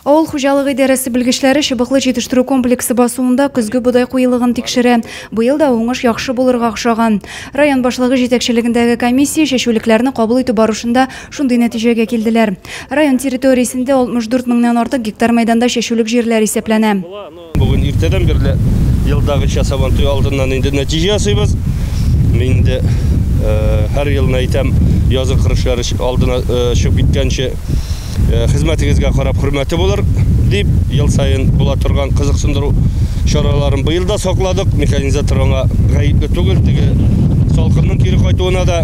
Авыл хуҗалыгы идарәсе белгечләре Чыбыклы җитештерү комплексы басуында көзге бодай куелыгын тикшерә. Быел да уңыш яхшы булырга охшаган. Район башлыгы җитәкчелегендәге комиссия чәчүлекләрне кабул итү барышында шундый нәтиҗәгә килделәр. Район территориясендә 64 меңнән артык гектар мәйданда чәчүлек җирләр исәпләнә. Бүген иртәдән бирле елдагыча Сабантуй алдыннан инде нәтиҗә ясыйбыз. Мин инде һәр елны әйтәм, язгы кыр эшләре алдына чыгып киткәнче хезмәтегезгә карап хөрмәте булыр дип, ел саен була торган кызыксындыру чараларын быел да сакладык. Механизатор аңа гаепле түгел, теге салкынның кире кайтуына да.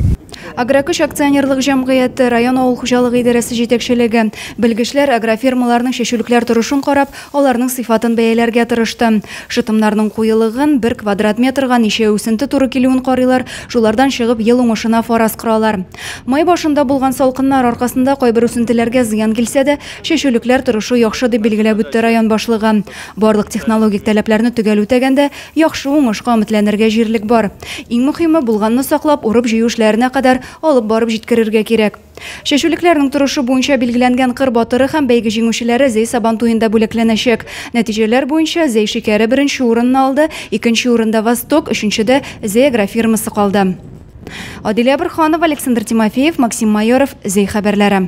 Агрокөч акционерлык җәмгыяте, район авыл хуҗалыгы идарәсе җитәкчелеге, белгечләр агрофирмаларның чәчүлекләр торышын карап, аларның сыйфатын бәяләргә тырышты. Шытымнарның куелыгын, бер квадрат метрга ничә үсенте туры килүен карыйлар, шулардан чыгып ел уңышына фараз коралар. Май башында булган салкыннар аркасында кайбер үсентеләргә зыян килсә дә, чәчүлекләр торышы яхшы дип билгеләп үтте район башлыгы. Барлык технологик таләпләрне төгәл үтәгәндә, яхшы уңышка өметләнергә җирлек бар. Иң мөһиме, булганны саклап, урып-җыю эшләренә кадәр алып барып җиткерергә кирәк. Чәчүлекләрнең торышы буенча билгеләнгән кыр батыры һәм бәйге җиңүчеләре Зәй Сабантуенда бүләкләнәчәк. Нәтиҗәләр буенча Зәй шикәре беренче урынны алды, икенче урында Восток, өченчедә Зәй агрофирмасы калды. Адилә Борһанова, Александр Тимофеев, Максим Майоров, Зәй хәбәрләре.